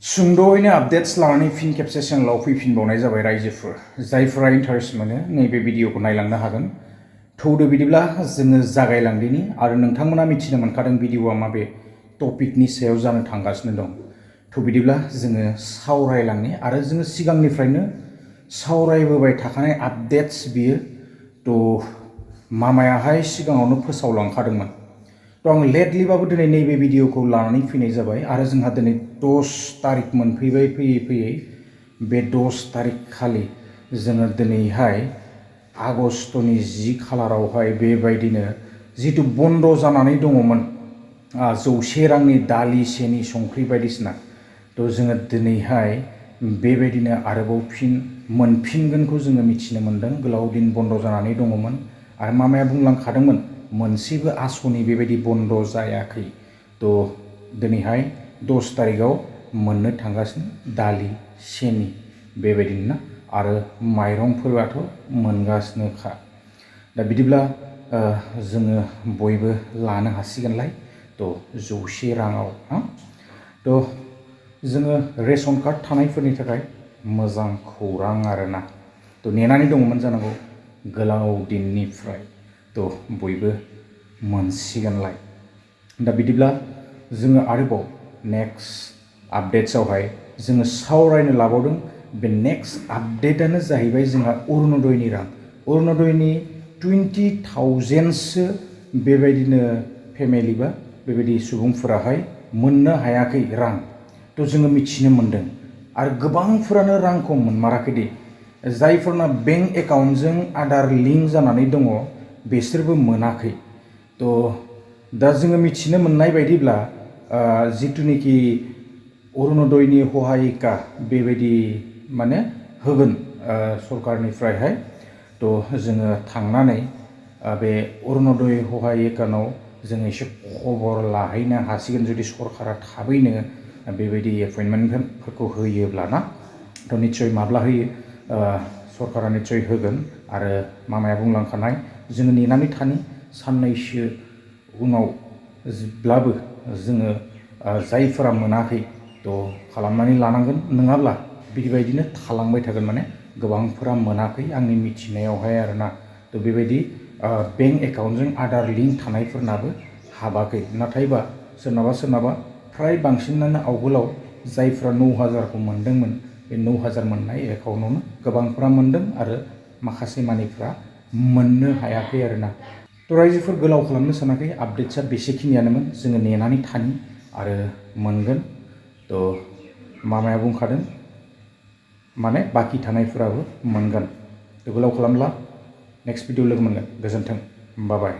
सुंद'यैनो updates लानानै फिन खेबसे चेनेलाव फैफिनबावनाय जाबाय रायजोफोर जायफोरा इन्टारेस्ट मोनो नैबे भिडिअखौ नायलांनो हागोन थौदो बिदिब्ला जोङो जागायलांदिनि आरो नोंथांमोना मिथिनो मोनखादों भिडिअआ माबे टपिकनि सायाव जानो थांगासिनो दं थ' बिदिब्ला जोङो सावरायलांनि आरो जोङो सिगांनिफ्रायनो सावरायबोबाय थाखानाय आपडेट्स बियो थ' मामायाहाय सिगाङावनो फोसावलांखादोंमोन थ' आं लेटलिबाबो दिनै नैबे भिडिअखौ लानानै फैनाय जाबाय आरो जोंहा दिनै 10 तारिख मोनफैबाय फैयै बे 10 तारिख खालि जोङो दिनैहाय आगस्तनि 10 खालारावहाय बेबायदिनो जितु बन्द जानानै दङमोन 100 रांनि दालि सेनि संख्रि बायदिसिना थ' जोङो दिनैहाय बेबायदिनो आरोबाव फिन मोनफिनगोनखौ जोङो मिथिनो मोन्दों गोलाव दिन बन्द जानानै दङमोन आरो मामाया बुंलांखादोंमोन मोनसेबो आसनि बेबायदि बन्द जायाखै थ' दिनैहाय 10 तारिखआव मोननो थांगासिनो दालि सेनि बेबायदिनो ना आरो माइरंफोराथ' मोनगासिनोखा दा बिदिब्ला जोङो बयबो लानो हासिगोनलाय थ' 100 राङाव थ' जोङो रेशन कार्ड थानायफोरनि थाखाय मोजां खौरां आरोना थ' नेनानै दङमोन जानांगौ गोलाव दिननिफ्राय थ' बयबो मोनसिगोनलाय दा बिदिब्ला जोङो आरोबाव नेक्स्ट आपडेट्सआवहाय जोङो सावरायनो लाबावदों बे नेक्स्ट आपडेटआनो जाहैबाय जोंहा अरुणोदयनि रां अरुणोदयनि 20,000सो बेबायदिनो फेमिलि बा बेबायदि सुबुंफोराहाय मोननो हायाखै रां थ' जोङो मिथिनो मोन्दों आरो गोबांफोरानो रांखौ मोनमाराखै दे जायफोरना बेंक एकाउन्टजों आधार लिंक जानानै दङ बिसोरबो मोनाखै थ' दा जोङो मिथिनो मोननाय बायदिब्ला जिथुनिखि अरुणोदयनि सहायिका बेबायदि माने होगोन सरकारनिफ्रायहाय थ' जोङो थांनानै बे अरुणोदय सहायिकानाव जोङो एसे खबर लाहैनो हासिगोन जुदि सरकारा थाबैनो बेबायदि एपइन्टमेन्टफोरखौ होयोब्ला ना थ' निस्सय माब्ला होयो सरकारा निस्सय होगोन आरो मामाया बुंलांखानाय जोङो नेनानै थानि साननैसो उनावब्लाबो जोङो जायफोरा मोनाखै थ' खालामनानै लानांगोन नङाब्ला बिदिबायदिनो थालांबाय थागोन माने गोबांफोरा मोनाखै आंनि मिथिनायावहाय आरोना थ' बेबायदि बेंक एकाउन्टजों आधार लिंक थानायफोरनाबो हाबाखै नाथायबा सोरनाबा फ्राय बांसिनानो आवगोलाव जायफ्रा 9,000खौ मोन्दोंमोन बे 9,000 मोननाय एकाउन्टआवनो गोबांफ्रा मोन्दों आरो माखासे मानिफ्रा मोननो हायाखै आरोना थ' रायजोफोर गोलाव खालामनो सानाखै आपडेट्सआ बेसेखिनियानोमोन जोङो नेनानै थानि आरो मोनगोन थ' मामाया बुंखादों माने बाखि थानायफोराबो मोनगोन थ' गोलाव खालामला नेक्स्ट भिडिअ लोगो मोनगोन गोजोन्थों बाय